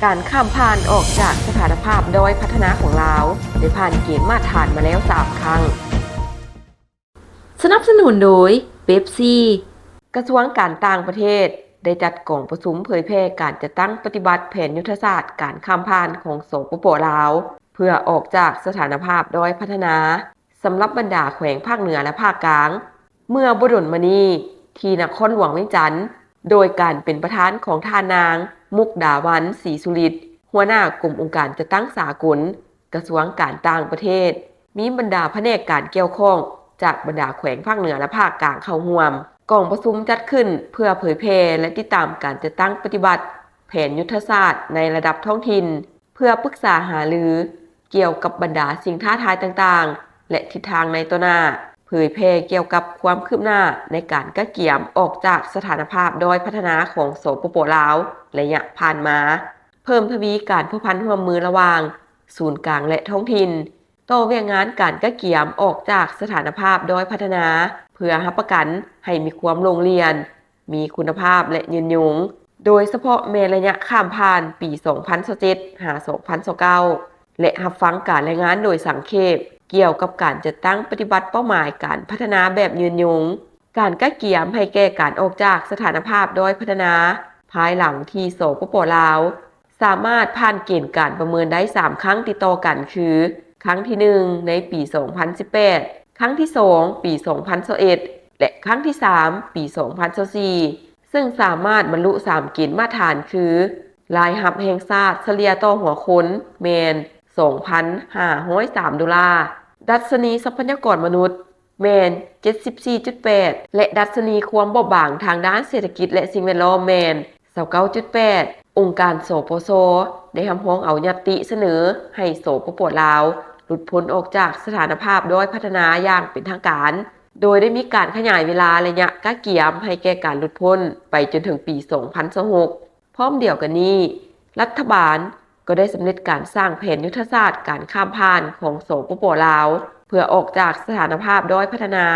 ການຂ້າມຜ່ານອອກຈາກສະຖານະພາບດ້ອຍພັດທະນາຂອງລາວ ໄດ້ຜ່ານເກນມາດຖານມາແລ້ວສາມຄັ້ງ. ສະໜັບສະໜູນໂດຍ ເປັບຊີ. ກະຊວງການຕ່າງປະເທດໄດ້ຈັດກອງປະຊຸມເຜີຍແຜ່ການຈັດຕັ້ງປະຕິບັດແຜນຍຸດທະສາດການຂ້າມຜ່ານຂອງ ສປປ ລາວ ເພື່ອອອກຈາກສະຖານະພາບດ້ອຍພັດທະນາ ສຳລັບບັນດາແຂວງພາກເໜືອ ແລະ ພາກກາງ. ເມື່ອບໍ່ດົນມານີ້ ທີ່ນະຄອນຫຼວງວຽງຈັນ ໂດຍການເປັນປະທານຂອງທ່ານນາງ ມຸກດາວັນ ສີສຸລິດ ຫົວໜ້າກົມອົງການຈັດຕັ້ງສາກົນ ກະຊວງການຕ່າງປະເທດ, ມີບັນດາພະແນກການກ່ຽວຂ້ອງຈາກບັນດາແຂວງພາກເໜືອ ແລະ ພາກກາງເຂົ້າຮ່ວມ. ກອງປະຊຸມຈັດຂຶ້ນເພື່ອເຜີຍແຜ່ ແລະ ຕິດຕາມການຈັດຕັ້ງປະຕິບັດແຜນຍຸດທະສາດໃນລະດັບທ້ອງຖິ່ນ, ເພື່ອປຶກສາຫາລືກ່ຽວກັບບັນດາສິ່ງທ້າທາຍຕ່າງໆ ແລະ ທິດທາງໃນຕໍ່ໜ້າ, ເຜີຍແຜ່ກ່ຽວກັບຄວາມຄືບໜ້າໃນການກະກຽມອອກຈາກສະຖານະພາບດ້ອຍພັດທະນາຂອງ ສປປ ລາວ ໄລຍະຜ່ານມາ, ເພີ່ມທະວີການພົວພັນຮ່ວມມືລະຫວ່າງສູນກາງ ແລະ ທ້ອງຖິ່ນ ຕໍ່ວຽກງານການກະກຽມອອກຈາກສະຖານະພາບດ້ອຍພັດທະນາ ເພື່ອຮັບປະກັນໃຫ້ມີຄວາມໂລ່ງລ່ຽນ, ມີຄຸນນະພາບ ແລະ ຍືນຍົງ, ໂດຍສະເພາະແມ່ນໄລຍະຂ້າມຜ່ານປີສອງພັນຊາວເຈັດ ຫາ ສອງພັນຊາວເກົ້າ ແລະ ຮັບຟັງການລາຍງານໂດຍສັງເຂບກ່ຽວກັບການຈັດຕັ້ງປະຕິບັດເປົ້າໝາຍການພັດທະນາແບບຍືນຍົງ, ການກະກຽມໃຫ້ແກ່ການອອກຈາກສະຖານະພາບດ້ອຍພັດທະນາ ພາຍຫຼັງທີ່ ສປປ ລາວ ສາມາດຜ່ານເກນການປະເມີນໄດ້ສາມຄັ້ງຕິດຕໍ່ກັນ ຄື ຄັ້ງທີໜຶ່ງໃນປີສອງພັນສິບແປດ, ຄັ້ງທີສອງປີສອງພັນຊາວເອັດ ແລະ ຄັ້ງທີສາມປີສອງພັນຊາວສີ່ ເຊິ່ງສາມາດບັນລຸສາມເກນມາດຖານຄື ລາຍຮັບແຫ່ງຊາດສະເລ່ຍຕໍ່ຫົວຄົນແມ່ນສອງພັນຫ້າຮ້ອຍສາມໂດລາ, ດັດຊະນີຊັບພະຍາກອນມະນຸດ ແມ່ນເຈັດສິບສີ່ຈຸດແປດ ແລະ ດັດຊະນີຄວາມບອບບາງທາງດ້ານເສດຖະກິດ ແລະ ສິ່ງແວດລ້ອມແມ່ນຊາວເກົ້າຈຸດແປດ. ອົງການ ສປຊ ໄດ້ຮັບຮອງເອົາຍະຕິສະເໜີໃຫ້ ສປປ ລາວ ຫຼຸດພົ້ນອອກຈາກສະຖານະພາບດ້ອຍພັດທະນາຢ່າງເປັນທາງການ, ໂດຍໄດ້ມີການຂະຫຍາຍເວລາໄລຍະກະກຽມໃຫ້ແກ່ການຫຼຸດພົ້ນໄປຈົນເຖິງປີສອງພັນຊາວຫົກ. ພ້ອມດຽວກັນນີ້, ລັດຖະບານກໍໄດ້ສຳເລັດການສ້າງແຜນຍຸດທະສາດການຂ້າມຜ່ານຂອງ ສປປ ລາວ ເພື່ອອອກຈາກສະຖານະພາບດ້ອຍພັດທະນາ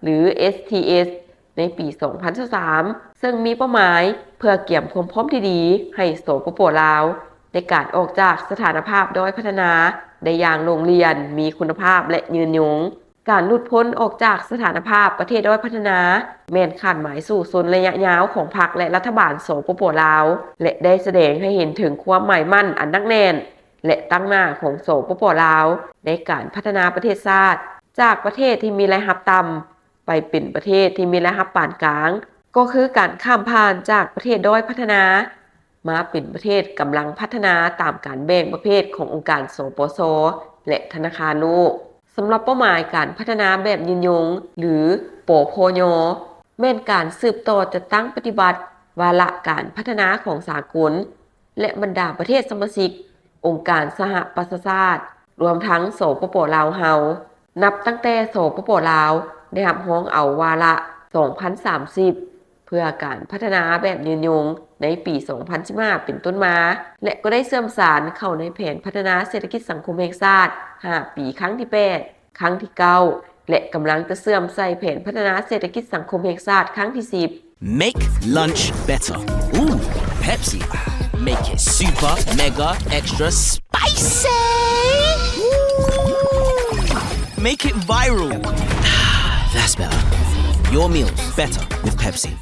ຫຼື ເອສທີເອສ ໃນປີສອງພັນຊາວສາມ ເຊິ່ງມີເປົ້າໝາຍເພື່ອກຽມຄວາມພ້ອມທີ່ດີໃຫ້ ສປປ ລາວ ໃນການອອກຈາກສະຖານະພາບດ້ອຍພັດທະນາໄດ້ຢ່າງໂລ່ງລ່ຽນ, ມີຄຸນນະພາບ ແລະ ຍືນຍົງ. ການຫຼຸດພົ້ນອອກຈາກສະຖານະພາບປະເທດດ້ອຍພັດທະນາ ແມ່ນຄາດໝາຍສູ້ຊົນໄລຍະຍາວຂອງພັກ ແລະ ລັດຖະບານ ສປປ ລາວ ແລະ ໄດ້ສະແດງໃຫ້ເຫັນເຖິງຄວາມໝາຍໝັ້ນອັນໜັກແໜ້ນ ແລະ ຕັ້ງໜ້າຂອງ ສປປ ລາວ ໃນການພັດທະນາປະເທດຊາດ ຈາກປະເທດທີ່ມີລາຍຮັບຕ່ຳ ໄປເປັນປະເທດທີ່ມີລາຍຮັບປານກາງ, ກໍຄືການຂ້າມຜ່ານຈາກປະເທດດ້ອຍພັດທະນາ ມາເປັນປະເທດກຳລັງພັດທະນາຕາມການແບ່ງປະເພດຂອງອົງການ ສປຊ ແລະ ທະນາຄານໂລກ. ສຳລັບເປົ້າໝາຍການພັດທະນາແບບຍືນຍົງ ຫຼື ປພຍ ແມ່ນການສືບຕໍ່ຈັດຕັ້ງປະຕິບັດວາລະການພັດທະນາຂອງສາກົນ ແລະ ບັນດາປະເທດສະມາຊິກອົງການສະຫະປະຊາຊາດ, ລວມທັງ ສປປ ລາວເຮົາ, ນັບຕັ້ງແຕ່ ສປປ ລາວ ໄດ້ຮັບຮອງເອົາວາລະສອງພັນສາມສິບ ເພື່ອການພັດທະນາແບບຍືນຍົງໃນປີສອງພັນສິບຫ້າເປັນຕົ້ນມາ ແລະ ກໍໄດ້ເຊື່ອມສານເຂົ້າໃນແຜນພັດທະນາເສດຖະກິດສັງຄົມແຫ່ງຊາດຫ້າປີ ຄັ້ງທີແປດ, ຄັ້ງທີເກົ້າ ແລະ ກຳລັງຈະເຊື່ອມໃສ່ແຜນພັດທະນາເສດຖະກິດສັງຄົມແຫ່ງຊາດຄັ້ງທີສິບ. Make lunch better. Ooh, Pepsi. Make it super, mega, extra spicy. Ooh. Make it viral. That's better. Your meals better with Pepsi.